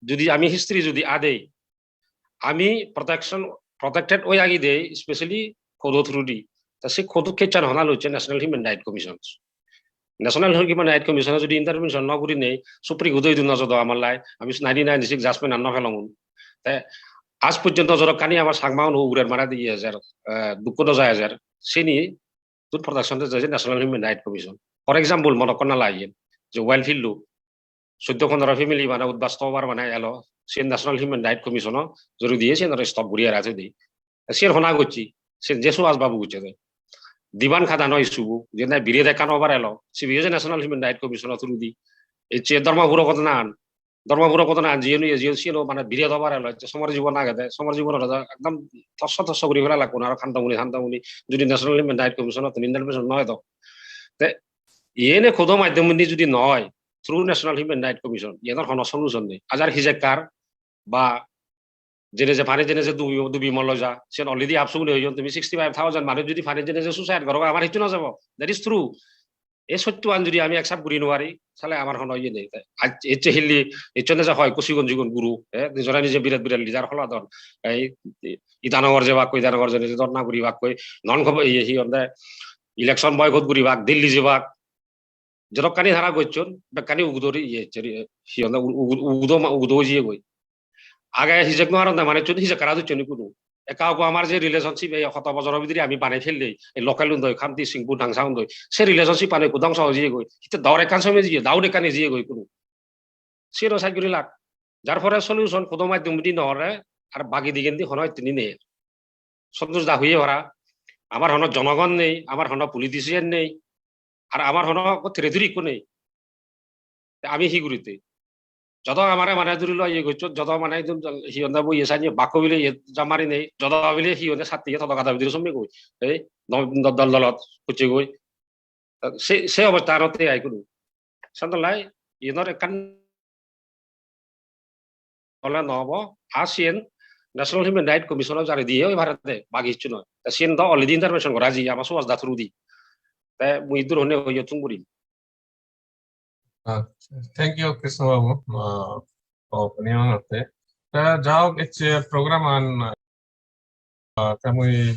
judi ami history judi adei, ami protection, protected oi agi dei, especially court-o through di. Ta se court-o case-an hona locche National Human Rights Commission. National Human Rights Commission-o judi intervention no gurinei Supreme Court-o idu no jodo amar lai, ami nineteen ninety-six judgment-an no pelongun. Te aaj porjonto jodokkani amar Changma-un ugurer mara diye ejer, eh, dukko doja ejer, sini tun protection de je National Human Rights Commission. For example, monokkon nala iyen, je Wildfield-o soddo pondro family mane udbasto obar mane elo, siyen National Human Rights Commission-o jori diye siyen aro stop guri ara thoi di. Siyen hona gocche, siyen je Suhas Babu gocche de. Diban Khadan-o issue-bo, je na biret ekkan obar elo, sibe je National Human Rights Commission-o through di. Ecche Dharmapur-o ghotonan, Dharmapur-o ghotonan jiyen oye, jiyen siyen-o mane biret obar elo, ecche Somar Jibon agede, Somar Jibon olo ekdom tosso tosso guri fela lakkun, aro Khandamuni, Khandamuni, judi National Human Rights Commission-ottun intervention no edo. Te iyene court-o maddhomedi judi no oi, through National Human Rights Commission, iyenor hono solution nei. Ajar hijekkar ba jene je pani jene je dubi, dubi molo ja, siyen already apsu gune hoyon, tumi sixty-five thousand manuj judi pani jene je suicide goro, amar hissu no jabo. That is true. Ei sottoan judi ami accept guri no pari, sale amar hono iye nei. Aaj ecche hilli, ecchonde je hoi, ekko sigon sigon guro, eh, nijore nije birat birat leader holodon. Ei Itanagar jebakkoi, Itanagar jene je dhorna guribakkoi, non khobor iye hi honde, election boycott guribak, Delhi jebak, jodokkani tara gocchon, bekkani ugudori iye, jeri, hi honde, u-, u-, ugudo ma-, ugudo oi jiyegoi. Age hijek no aronde manuchchun hijek hara docchon ikkunu. Ekka ekka amar je relationship ei hoto bojoro bidire ami banei fellei, ei local undoi, Khamti, Singpur, Dangsa undoi, se relationship ani ekku dhongso oi jiyegoi. Hitte dor ekkan somei jiye, doubtani jiyegoi ikkunu. Siyeno side guri lak. Jar pore solution court-o maddhomedi no ore, ar bagi digendi hono itteni nei. Santosh da hoye para, amar hono jonogon nei, amar hono politician nei, ar amar hono territory ikko nei. Te ami hi gurite? Jodo amare mane dhori loi iye gocchon, jodo mane ekdom hi honde bo iye sanye bakko bile iye jamari nei, jodo bile hi honde satti iye todo gada bidire somme goi. Ei, dol, dol, dol, dolot kucche goi. Se, se obostha ano te ai kudu. Sandalai, iyenor ekkan ole no obo, ar siyen National Human Rights Commission-o jari diye oi parede, bagi hissu noi. Ta siyen do already intervention gora jiye ama Suhas da through di. Te mui iddur honne hoye thum gurim. Ah, thank you, Krishna Babu, ah, opinion otte. Ta jao, ecche program an, ah, ta mui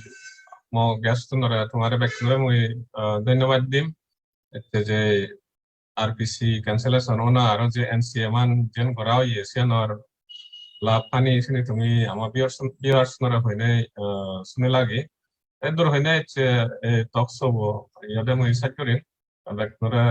mo guest unore, tomare bekkunore mui, ah, dhonnobad dim. Ecche je R P C cancellation ona aro je N C M an jen gora oye, siyanor lab hani sini tumi ama viewers, viewers unore hoine, ah, suni lagi. Eddur hoine ecche, eh, talk show bo, iyode mui sej gurim. Bekkunore